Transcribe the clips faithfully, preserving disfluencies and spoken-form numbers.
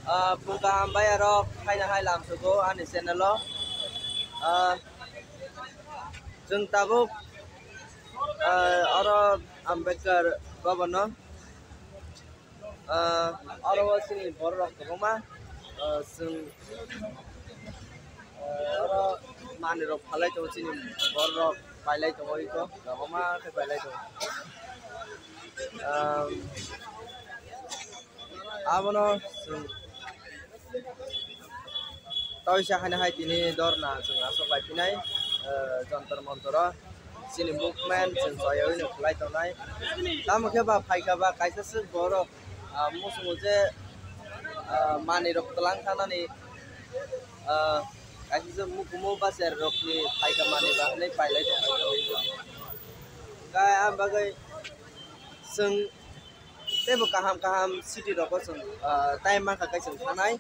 Ah, phung kaham bai arok phaina hai lamsugo ani channel o. Ah, chwng tabuk, ah, oro Ambedkar Bhavan o, ah, oro o chini borok rok kwbangma, ah, chwng, ah, oro manwi rok phalai tongo, chini borok rok pailai tongo, iko kwbangma khe pailai tongo. Ah, Abono chwng toisa haino hai tini dorna chwng aswk lai phinai, eh, Jantar Mantar o chini movement chwng choyaui no khlai tongnai. Tamo khe ba phaikha ba kaisa swk borok, ah, muchungo je, ah, manwi rok twlang thanani, ah, kaisa swk mukumu bacher rokni phaikha manwi ba hinwi pailai tongnai. Hwnkhe ang bagwi chwng Teibo kaham kaham city rogo chwng, ah, time mankha khe chwng thanai.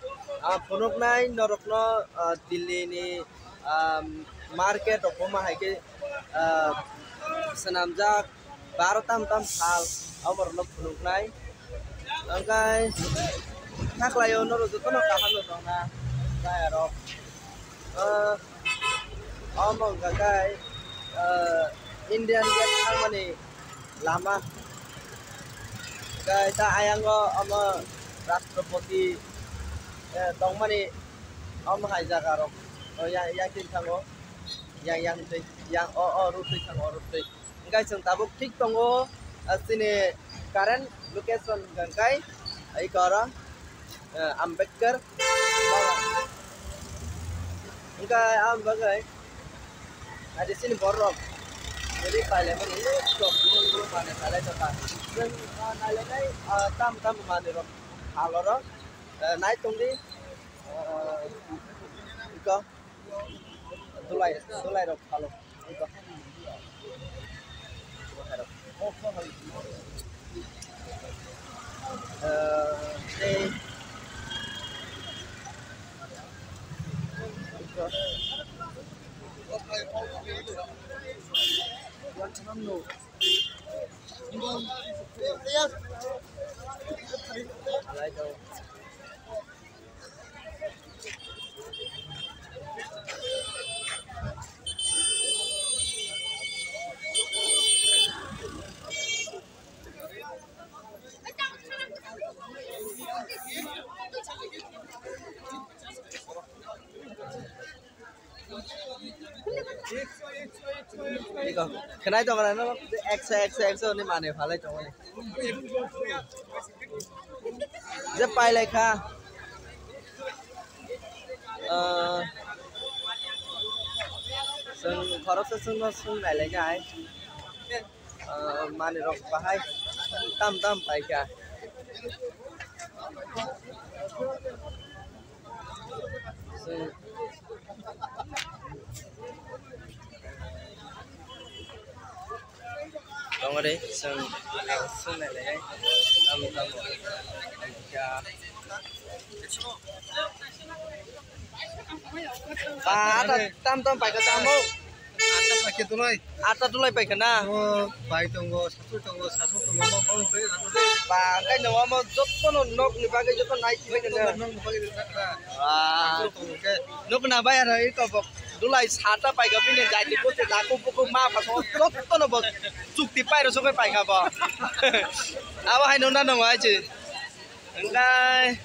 Ah, phunuknai norokno, ah, Delhi ni, ah, market rok bo ma hai khe, ah, swnamjak baro tam tam sal omo rokno phunuknai. Hwnkhe khaklaio norok jotono kaham no tongna chaya rok. Ah, omo wngkha khe, ah, Indian Gate thangmani lama. Khe ta ayang o omo Rashtrapati, eh, tongmani omo hai jaga rok. O ya, yang tin thango. Yang, yang twi, yang o, o road twi thango, o road twi. Hwnkhe chwng tabuk thik tongo, ah, chini current location hwnkhe iko oro, ah, Ambedkar Bhavan. Hwnkhe ang bagwi adi chini borok rok rwdi pailaimani, rok bumung bumung manwi pailai tongkha. Chwng, ah, nailainai, ah, tam tam manwi rok phaloro, ah, nai tongdi, ah, iko. Dulai, dulai rok phalo. Eh, tei. Iko, khenai tongo na no, ekso, ekso, ekso ni manwi phalai tongo ni. Je pailai kha. Ah, chwng khoroksa chwngno swng nailainai. Ah, manwi rok bahai tam tam paikha. Chwng Tongori, chwng, ah, swng nai nai, tamo, tamo. Ah, ata, tam, tam, paikha, tamo. Ata paikha dulai. Ata dulai paikha na? Oh, bai tongo, sasu tongo, sasu tongo, mo, mo, mo, mo. Ba, kai no, mo, joto no, nok ni bagwi joto nai, nok ni bagwi joto nai. Ah. Sasu tongo ke. Nok na bai, ara, ito, bo. Dulai sata paikha bini jaiti kuchi daku buku ma phaso jotono bo chukti pairo sokhe paikha bo. Abo hai nuna nungo aichi. Hwnkhe,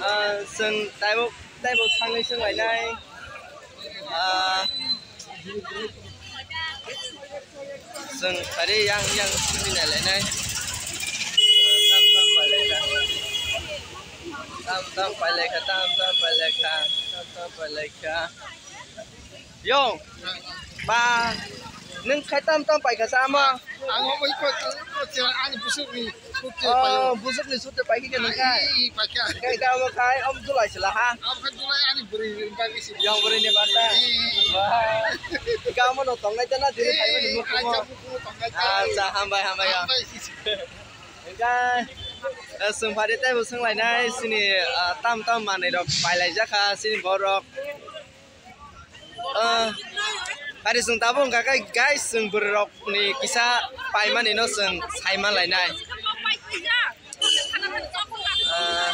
ah, chwng taibo, taibo thangwi swng lainai. Ah, chwng phari yang, yang swngwi nai lainai. Tam, tam pailai kha, tam, tam pailai kha, tam, tam pailai kha, tam, tam pailai kha. Yo, ba, nwng khai tam tam paikha sa amo? Ang omo iko, iko, ani busuk ni sute payo. Oh, busuk ni sute paikha khe nang khai? Ii, paikha. Khai ta amo khai, om dulai sila ha? Am khai dulai ani bwrwi ni bagwi si. Yang bwrwi ni banta? Ii. Wah. Ika amo no tongnai ta na diri khai mani mukumo? Acha, mukumo tongnai ta. Acha, hambai, hambai, ya. Hambai. Hwnkhe, eh, chwng phari teibo swng lainai, chini, ah, tam tam manwi rok pailai jakha, chini borok. Ah, hari chwng tabuk wngkha khe, guys, chwng bwrwi rok ni kisa paimani no chwng sai man lainai. Ah,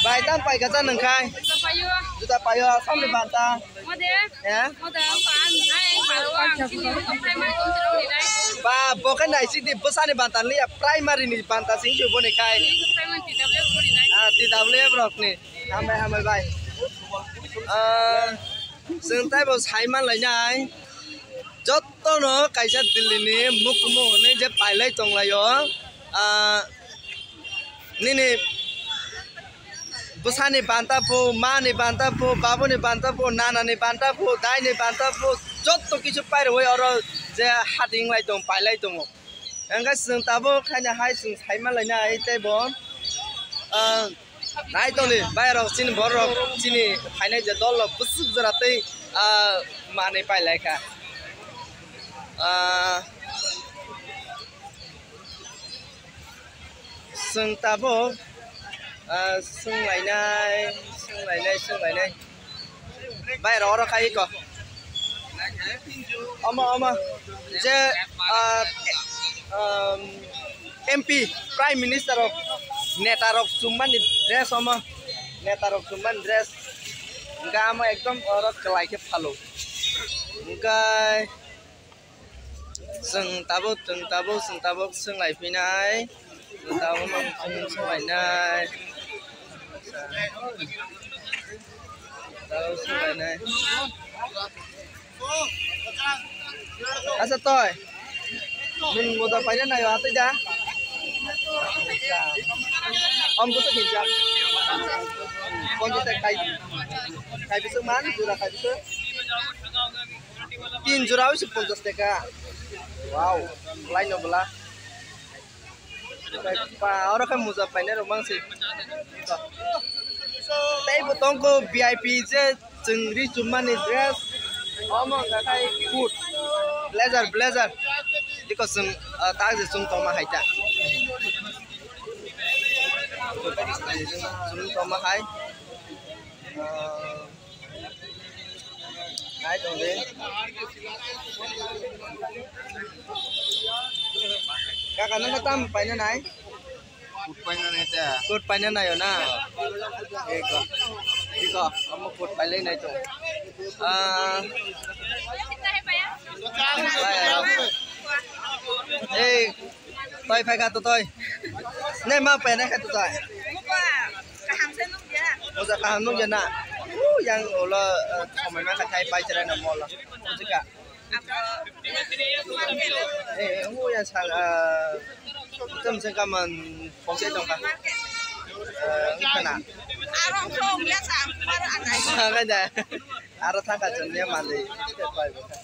Bai, tam pai kacha nung khai. Juta payo, samni banta. Mode? Ya? Mode, ang pa, ang, ang, ang, ang, sini, ang primary kung sino ni nai. Ba, bo khe nai sidi bwsani banta liya, primary ni banta sing ju boni khai. Sini, primary T W F ni nai. Ah, T W F rok ni. Hambai, hambai, bai. Ah, chwng taibo sai man lainai. Jotto no kaisa Delhi ni mukumu hwnwi je pailai tonglaio. Ah, nini bwsani banta phu, mani banta phu, babuni banta phu, nanani banta phu, daini banta phu, jotto kisu pairwi oro je hating lai tong, pailai tongo. Hwnkhe chwng tabuk khaina hai chwng sai man lainai tei bo, ah, nai tongdi bai rok chini borok rok chini phainai je dol rok bwswk jora tei, ah, manwi pailai kha. Ah, Chwng tabuk, ah, swnglainai, swnglainai, swnglainai. Bai, oro, oro khai ko. Omo, omo. Je, ah, um, M P, Prime Minister rok, neta rok chummani dress omo. Neta rok chummani dress. Hwnkhe amo ekdom oro kwlai khe phalo. Hwnkhe Chwng tabuk, chwng tabuk, chwng tabuk swng lai phinai. Chwng tabuk no chwng swng lainai. Tabuk swng lainai. Asa toi. Nwng moda paina naio atwi da. Om bwswk hinjak. Ponchash taka kai. Kai bwswk man, jora kai bwswk. Tin jora oise ponchash taka. Wow, laino bwla. Pa, oro khe moja painai rok mang se. Tei bo tongkho V I P je chwng ri chummani dress. Omo wngkha khai coat, blazer, blazer. Biko chwng, ah, tak je chwng tongma hai ta. Chwng tongma hai. Ah, Nai tong de. Kaka, nang tam paina nai? Kut paina nai ta. Kut paina nai na? Eko. Eko, amo kut pailai nai to. Ah. Eh, Toi phai kha to toi. Ne ma pe ne kha to toi. Muka kaham se nuk ya. Muka kaham nuk ya na. U yang ulo, eh, somai ma kha thai pai chara na mola. Jika. Eh, u ya sa, eh, tam se kaman pose tong kha. Eh, kana. Arong thong ya sa, mar anai. Sa ka da. Aro thangkha chwng ya manwi.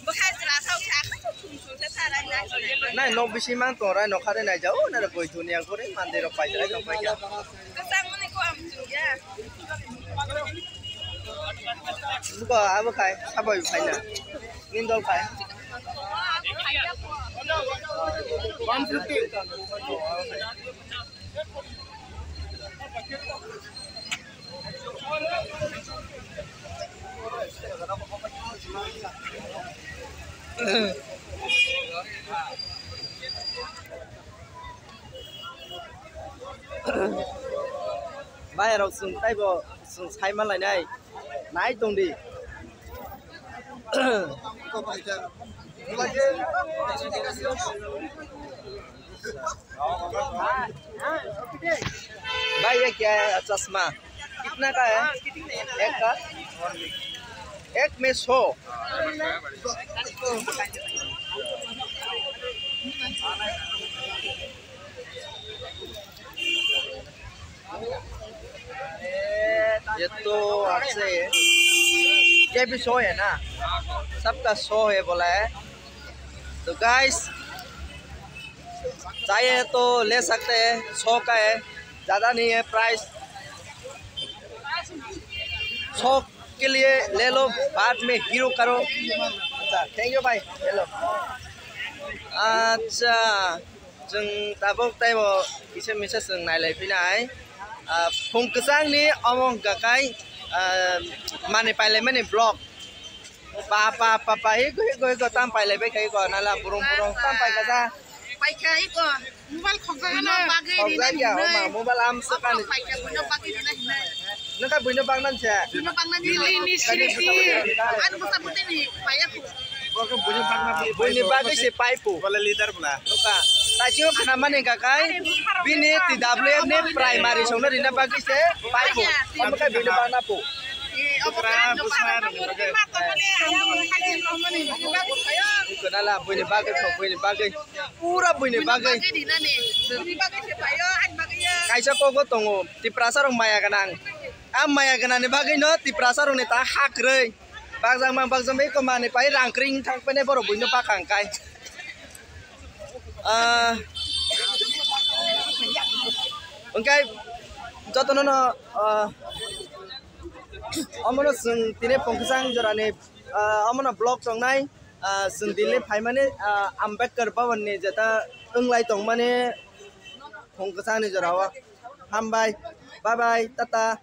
Bwkhai jwra sawi kha, sum sum se tharai na. Nai nok bisi mang tongra, nok khare nai jao, nare boi dunia gore, mandir rok paijra tong paikha. Kwchang mani ko am chwng ya. Buko abo khai, sabai khai na. Nindol khai. One fifty. Bai rok chwng taibo chwng sai ma lainai. Nai tong di. भाई, ये क्या है चश्मा? कितना का है? एक का? एक में सौ। ये तो आपसे है। ये भी सौ है ना, सबका सौ है बोला है। तो गाइस, चाहिए तो ले सकते हैं, सौ का है, ज़्यादा नहीं है प्राइस। सौ के लिए ले लो, बाद में हीरो करो। अच्छा, थैंक यू भाई, ले लो। अच्छा। Chwng tabuk taibo kisa misa chwng nailai phinai. Ah, phung kwchangni omo hwnkha khai, ah, manwi pailaimani vlog. Pa, pa, pa, pa, ego, ego, ego, tam pailaibai khai ego, nala burung, burung, tam paikha ja. Paikha iko. Mobile khokjagano. Khokjagya, oma, mobile am swkani. Paikha buino bagwi rina hinai. Nokha buino bagnan se. Buino bagnan ni lini siriki. Ano bwsa bwtwi ni paiya ko. Buini bagwi se paipo. Wala leader bwla. Nokha. Taisio khana mani kakai. Bini T W F ni primary songno rina bagwi se paipo. Amokha buino bagna po. Bwsra, bwsra rwngni bagwi. Iko nala buini bagwi kho, buini bagwi. Pura buini bagwi. Kaisa kogo tongo, Tiprasa rok maya gwnang. A maya gwnangni bagwi no Tiprasa rokni ta ha kwrwi. Bakjakma bakjakma eko manwi pai rang kwrwi wng thang painai borok buino bakha hwnkhe. Ah, hwnkhe jotono no, ah, omono chwng tini Pongkasang jorani, ah, omono vlog tongnai, ah, chwng Delhi phaimani, ah, Ambedkar Bhavan ni jeta wnglai tongmani Pongkasang ni jorao. Hambai, bye bye, tata.